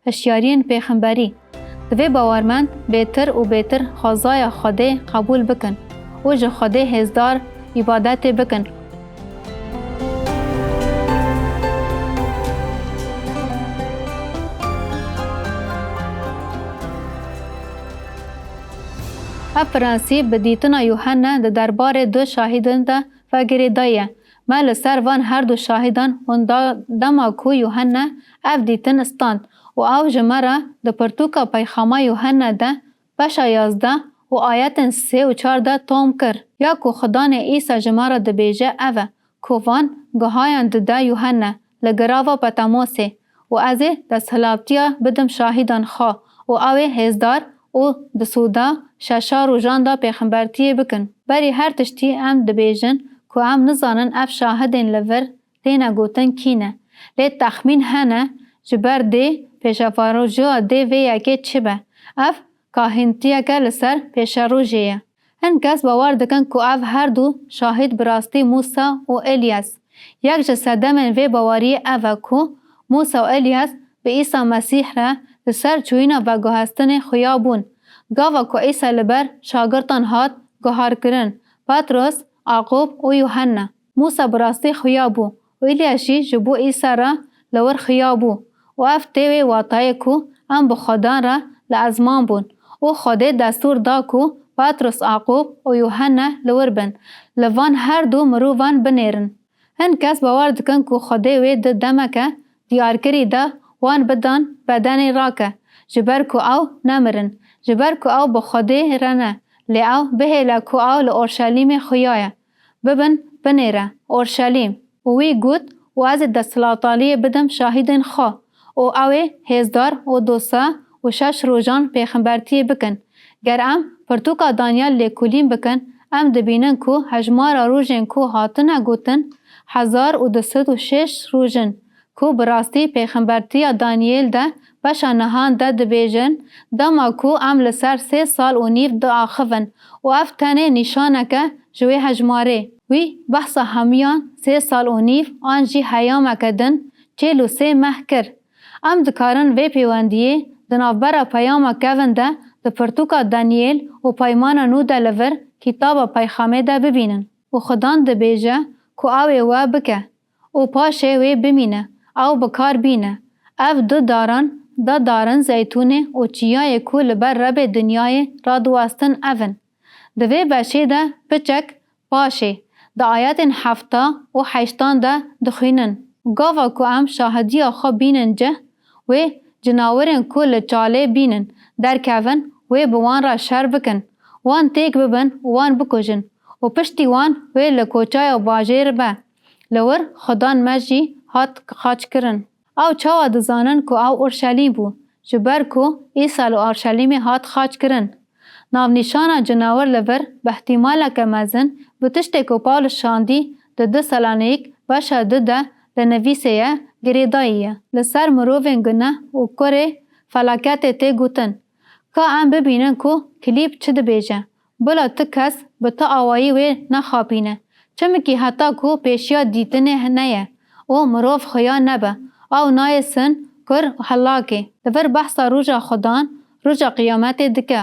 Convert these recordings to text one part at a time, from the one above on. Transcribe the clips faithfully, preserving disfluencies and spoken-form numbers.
hişyariyên pêxemberî. Divê bawermend bêtir û bêtir xwezaya Xwedê qebûl bikin û ji Xwedê hêzdar îbadetê bikin. Ev prensîp bi dîtina Yuhenne di derbarê du şahîdan de ve girêdayî ye. Me li ser van her du şahîdan hûn da dema ku Yuhenne ev dîtin stand û ew ji me re di pirtûka peyxama Yuhenne de beşa yazdeh û ayetên sê û çar de tom kir. Ya ku Xudanê Îsa ji me re dibêje ev e, ku van guhayan dide Yuhenne li girava Petemosê û ez ê desthilatiya bidim şahîdan xwe û ew ê hêzdar û di sûda şeşa rojan de pêxembertiyê bikin. Berî her tiştî em dibêjin ku em nizanin ev şahidên li vir têne gotin kî ne. Lê texmîn hene ji ber dê pêşevarojiya dê vê yekê çi be. Ev kahîntiyeke li ser pêşerojê ye. Hin kes bawer dikin ku ev her du şahid bi rastî Mûsa û Elyas. Yek ji sedemên vê baweriyê ev e ku Mûsa û Elyas bi Îsa Mesîh re li ser çûyîna veguhestinê xuya bûn. Gava ku Îsa li ber şagirtan hat guharkirin, Petros, Aqûb û Yuhenna. Mûsa bi rastî xuya bû û Îlyas jî ji bo Îsa re li wir xuya bû û ev tê wê watayê ku em bi Xudan re li ezman bûn û Xwedê destûr da ku Petros, Aqûb û Yuhenne li wir bin, li van her du mirovan binêrin. Hin kes bawer dikin ku Xwedê wê di demeke diyarkirî de wan bidan bedenê rake, ji ber ku ew nemirin, ji ber ku ew bi Xwedê re ne, lê ew bihêle ku ew li Orşelîmê xuya ye. Bibin binêre Orşelîm. Û wî got, û ez ê desthilataliyê bidim şahidên xwe, û ew ê hêzdar û du sed û şeş rojan pêxembertiyê bikin. Ger em pirtûka Danyal lêkolîn bikin, em dibînin ku hejmara rojên ku hatine gotin hezar û du sed û şeş roj in, ku bi rastî pêxembertiya Danyêl de beşa nihan de dibêjin, dema ku em li ser sê sal û nîv diaxivin û ev tenê nîşaneke ji wê hejmarê. Wî behsa hemiyan sê sal û nîv an jî heyameke din çêl û sê meh kir. Em dikarin vê pêwendiyê di navbera peyama kevin de di pirtûka Danyêl û peymana nû de li vir kitaba peyxamê de bibînin. Û Xudan dibêje ku ew ê we bike û paşê wê bimîne, ew bi kar bîne. Ev du daran, da darin zeytûnê û çiyayê ku li ber Rebê dinyayê radiwestin ev in. Di vê beşê de piçek paşê, di ayetên hefta û heştan de dixwînin. Gava ku em şahidiya xwe bînin cih, wê cinawirên ku li çalê bînin derkevin, wê bi wan re şer bikin, wan têk bibin û wan bikujin û piştî wan wê li koçaya bajêr be. Li wir Xudan me jî hat xaçkirin. Ew çawa dizanin ku ew Urşelîm bû, ji ber ku Îsa li Urşelîmê hat xaçkirin? Navnîşana cinawir li vir bi ihtimaleke mezin bi tiştê ku Pawlos şandî di du Selanîk beşa du de li nivîsê ye, girêdayî ye. Li ser mirovên guneh û kurê felaketê tê gotin. Ka em bibînin ku klîp çi dibêje. Bila tu kes bi tu awayî wê nexapîne. Çimkî heta ku pêşiya dîtinê neye û mirov xuya nebe, ew nayê sin, kur û helakê. Li vir behsa roja Xudan, roja qiyametê dike.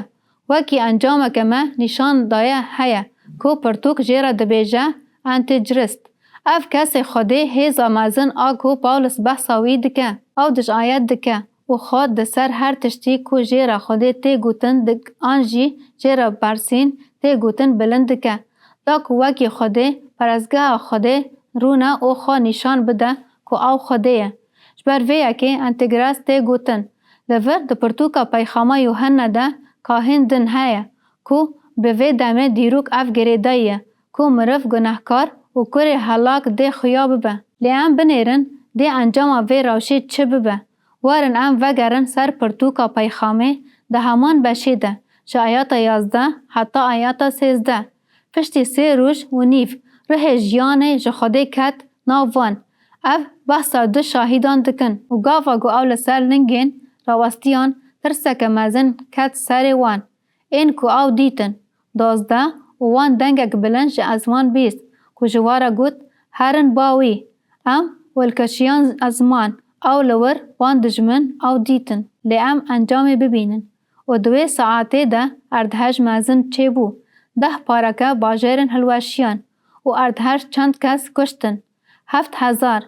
Wekî encameke me nîşan daye heye ku pirtûk jê re dibêje Antichrist. Ev kesê Xwedê hêza mezin a ku Pawlos behsa wî dike, ew dij ayet dike û xwe di ser her tiştî ku jê re Xwedê tê gotin dik an jî jê re bersîn tê gotin bilind dike. Da ku wekî Xwedê, perestgeha Xwedê rûne û xwe nîşan bide ku ew Xwedê ye. Ji ber vê yekê Antichrist tê gotin. Li vir di pirtûka peyxama Yuhenne de kahîn din heye ku bi vê demê dîrok ev girêdayî ye ku miriv gunehkar û kurê helak dê xuya bibe. Lê em binêrin dê encama vê rewşê çi bibe. Werin em vegerin ser pirtûka peyxamê di heman beşê de, ji ayeta yazdeh heta ayeta sêzdeh. Piştî sê roj û nîv rihê jiyanê ji Xwedê ket nav wan. Ev behsa du şahîdan dikin û gava ku ew li ser lingên rawestiyan tirseke mezin ket serê wan. Ên ku ew dîtin, dozdeh, û wan dengek bilind ji ezman bîst, ku ji wa re got, herin ba wî. Em welkeşiyan ezman, Ew li wir wan dijmin ew dîtin, lê em encamê bibînin. Û di wê saetê de erdhej mezin çêbû, deh pareke bajêrên hilweşiyan û erdhej çend kes kuştin, heft hezar.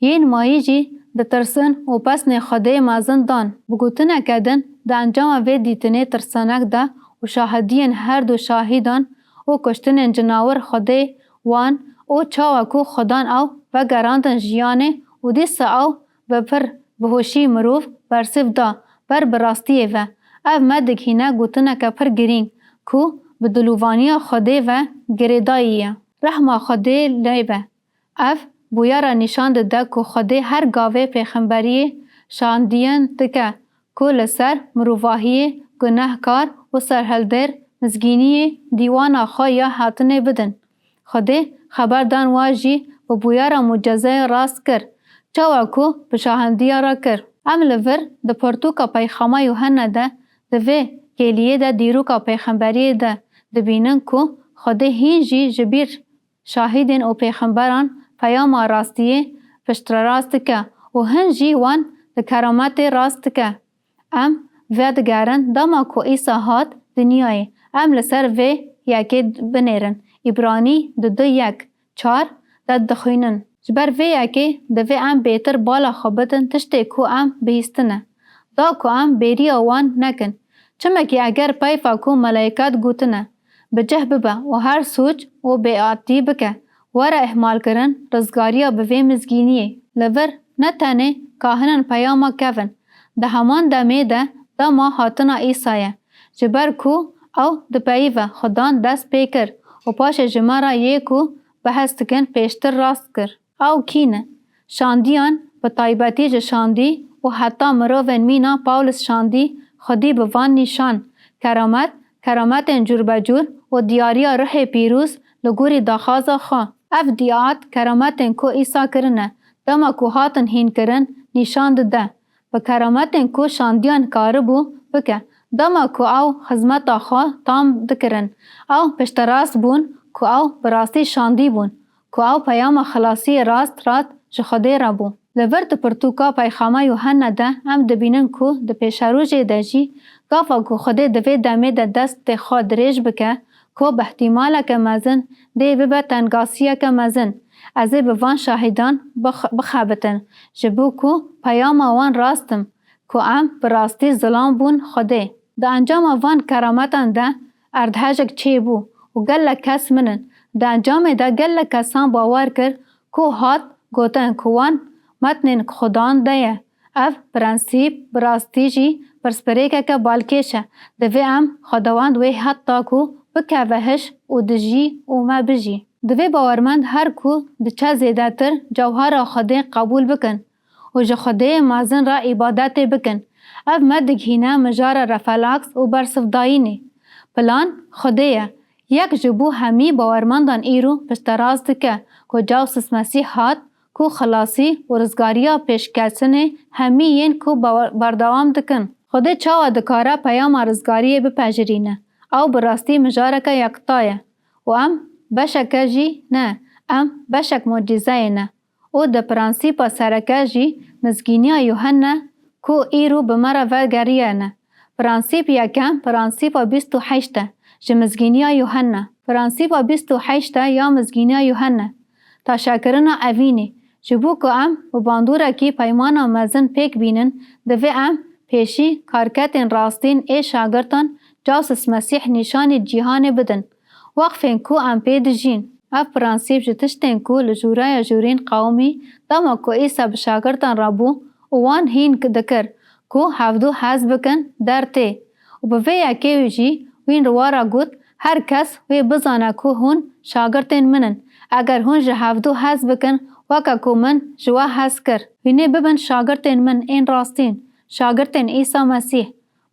Yên mayî jî ditirsin û pesnê Xwedê mezin dan. Bi gotineke din, di encama vê dîtinê tirsanek de û şahidiyên her du şahîdan û kuştinên cinawir Xwedê wan û çawa ku Xudan ew vegerandin jiyanê û dîsa ew bi pir bihoşî mirov bersiv da ber bi rastiyê ve. Ev me digihîne gotineke pir girîng ku bi dilovaniya Xwedê ve girêdayî ye. Rehma Xwedê lê be. Ev bûyera nîşan dide ku Xwedê her gavê pêxemberiyê şandiyan dike ku li ser mirovahiyê gunehkar û serhildêr mizgîniyê dîwana xwe ya hatinê bidin. Xwedê xeber dan wa jî bi bûyera mucizeyê rast kir, çawa ku bi şahindiya re kir. Em li vir di pirtûka peyxama Yuhanna de di vê kêliyê de dîroka pêxemberiyê de dibînin ku Xwedê hîn jî ji bîr şahidên û pêxemberan peyama rastiyê piştrerast dike û hin jî wan di kerametê rast dike. Em vedigerin dema ku Îsa hat dinyayê, em li ser vê yekê binêrin. Îbranî du du yek çar de dixwînin. Ji ber vê yekê divê em bêtir bala xwe bidin tiştê ku em bihîstine, da ku em bêriya wan nekin. Çimekî eger peyva ku meleykat gotine, bi cih bibe û her sûc û bêatî bike, were îhmalkirin, rizgariya bi vê mizgîniyê. Li vir ne tenê kahinan peyama kevin, di heman demê de dema hatina Îsa ye. Ji ber ku ew dipeyive Xudan dest pê kir û paşê ji me re yê ku behs dikin pêştir rast kir. Ew kî ne? Şandiyan, bi taybetî ji şandî û heta mirovên mîna Pawlus şandî, xwedî bi van nîşan, keramet, kerametên cûrbecûr û diyariya Ruhê Pîroz li gorî daxwaza xwe. Ev diyat kerametên ku Îsa kirine, dema ku hatin hînkirin, nîşan dide. Bi kerametên ku şandiyan karibû bike, dema ku ew xizmeta xwe tam dikirin, ew pişterast bûn ku ew bi rastî şandî bûn, ku ew peyama xilasiyê rast rast ji Xwedê re bû. Li vir di pirtûka peyxama Yuhanna de em dibînin ku di pêşerojê de jî gava ku Xwedê di vê demê de destê xwe dirêj bike, ku bi ihtimaleke mezin dê bibe tengasiyeke mezin, ez ê bi van şahîdan bix-, bixebitin, ji bo ku peyama wan rast im, ku em bi rastî zilam bûn Xwedê. Di encama van kerametan de erdhejek çêbû û gelek kes minin. Di encamê de gelek kesan bawer kir ku hat gotin ku wan metnên Xudan de ye. Ev prensîp bi rastî jî pirsgirêkeke balkêş e. Divê em xwedawend wê heta ku bikeve hiş û dijî û me bijî. Divê bawermend her ku diçe zêdetir cewhera Xwedê qebûl bikin û ji Xwedê mezin re îbadetê bikin. Ev me digihîne mijara refelaks û bersivdayînê. Plan Xwedê ye. Yek ji bo hemî bawermendan îro pişterast dike ku Cawsis Mesîh hat, ku xilasî û rizgariya pêşketinê hemî yên ku bawer-, berdewam dikin. Xwedê çawa dikare peyama rizgariyê bipejirîne? Ew bi rastî mijareke yekta ye û em beşeke jî ne, em beşek mucîzeyê ne. Û di prensîpa sereke jî mizgîniya Yuhanna ku îro bi me re vegeriye ne. Prensîp yekem, prensîpa bîst û heşt e ji mizgîniya Yuhanna. Prensîpa bîst û heşt e ya mizgîniya Yuhanna. Taşekirina evînê. Ji bo ku em bi bandûrekî peymana mezin pêk bînin, divê em pêşî karketên rastîn ê şagirtan Cawsis Mesîh nîşanî cîhanê bidin. Weqfên ku em pê dijîn. Ev prensîp ji tiştên ku li jûreya jûrîn qewimî, dema ku Îsa bi şagirtan re bû û wan hîn dikir ku hevdu hez bikin, dertê. Û bi vê yekê jî wîn riwara got, her kes wê bizane ku hûn şagirtên min in. Eger hûn ji hevdu hez bikin, weke ku min ji we hez kir, hûn ê bibin şagirtên min ên rastîn, şagirtên Îsa Mesîh.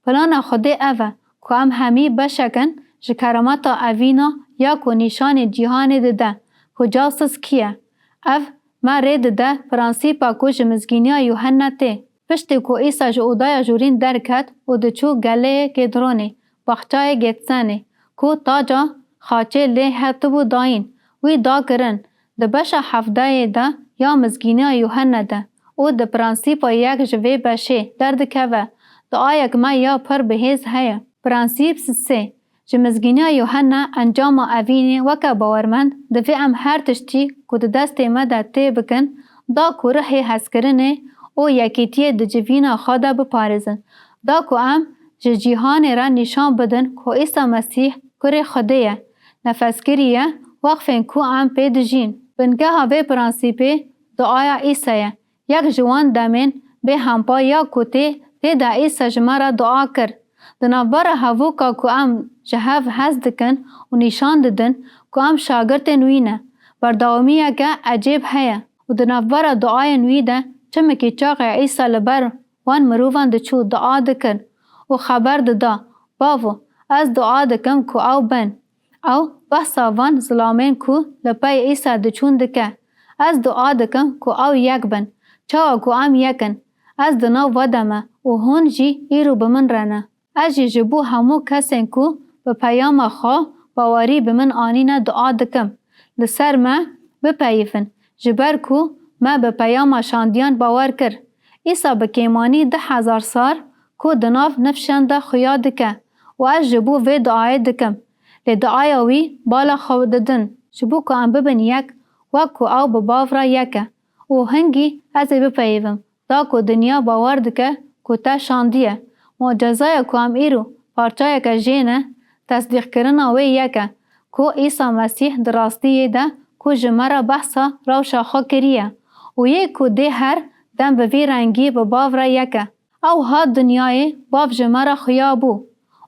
Plana Xwedê ev e ku em hemî beşek in ji keremeta evîna ya ku nîşanê cîhanê dide ku Cawsis kî ye. Ev me rê dide prensîpa ku ji mizgîniya Yuhenna tê. Piştî ku Îsa ji odaya jûrîn derket û diçû geleyê Kêdronê, baxçayê Getsenê, ku taca xaçê lê hatibû dayîn, wî da kirin, di beşa hevdeyê de ya mizgîniya Yuhenna de û di prensîpa yek ji vê beşê derdikeve. Duayek me ya pir bihêz heye. Prensîp sê. Ji Mizgîniya Yohanna encama evînê weke bawermend divê em her tiştî ku di destê me de tê bikin, da ku rihê hezkirinê û yekîtiyê di civîna xwe de biparêzin. Da ku em ji cîhanê re nîşan bidin ku Îsa Mesîh Kurê Xwedê ye, nefeskirî ye, wexfên ku em pê dijîn. Bingeha vê prensîpê duaya Îsa ye. Yek ji wan demên bêhempa ya ku tê, tê de Îsa ji me re dua kir. Di navbera hevûka ku em ji hev hez dikin û nîşan didin ku em şagirtên wî ne, berdewamiyeke ecêb heye û di navbera duayên wî de çimikî çaxê Îsa li ber wan mirovan diçû dua dikir û xeber dida, Bavo, ez dua dikim ku ew bin. Ew behsa van zilamên ku li pey Îsa diçûn dike. Ez dua dikim ku ew yek bin, çawa ku em yek in. Ez di nav we de me û hûn jî îro bi min re ne. Ez jî ji bo hemû kesên ku bi peyama xwe bawerî bi min anîne dua dikim. Li ser me bipeyivin, ji ber ku me bi peyama şandiyan bawer kir. Îsa bi kêmanî du hezar sal ku di nav nifşan de xuya dike û ez ji bo vê duayê dikim. Lê duaya wî bala xwe didin, ji bo ku em bibin yek, wek ku ew bi Bav re yek e û hingî ez ê bipeyivim, da ku dinya bawer dike ku te şandiye. Mucizaya ku em îro parçeyeke jê ne, tesdîqkirina wê yek e ku Îsa Mesîh di rastiyê de ku ji me re behsa rewşa xwe kiriye û yê ku dê her dem bi vî rengî bi Bav re yek e. Ew hat dinyayê, Bav ji me re xuya bû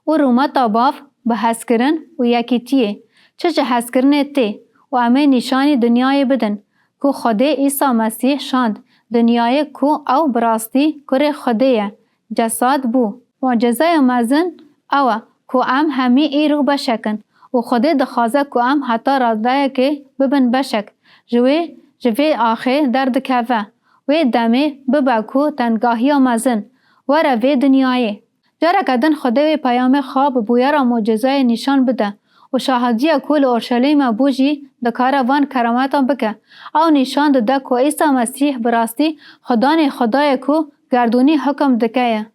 û rûmeta Bav bi hezkirin û yekîtiyê, çi ji hezkirinê tê û em ê nîşanî dinyayê bidin ku Xwedê Îsa Mesîh şand dinyayê ku ew bi rastî Kurê Xwedê ye, cesad bû. Mucizeya mezin ew e ku em hemî îro beşek in û Xwedê dixwaze ku em heta radeyekê bibin beşek ji wê, ji vê axê derdikeve. Wê demê bibe ku tengahiya mezin were vê dinyayê. Careke din Xwedê wê peyamê xwe bi bûyera mucizeyê nîşan bide û şahidiyê ku li Orşelîmê bû jî dikare van kerametan bike. Ew nîşan dide ku Îsa Mesîh bi rastî Xudanê Xwedayê ku gerdûnî hukum dike ye.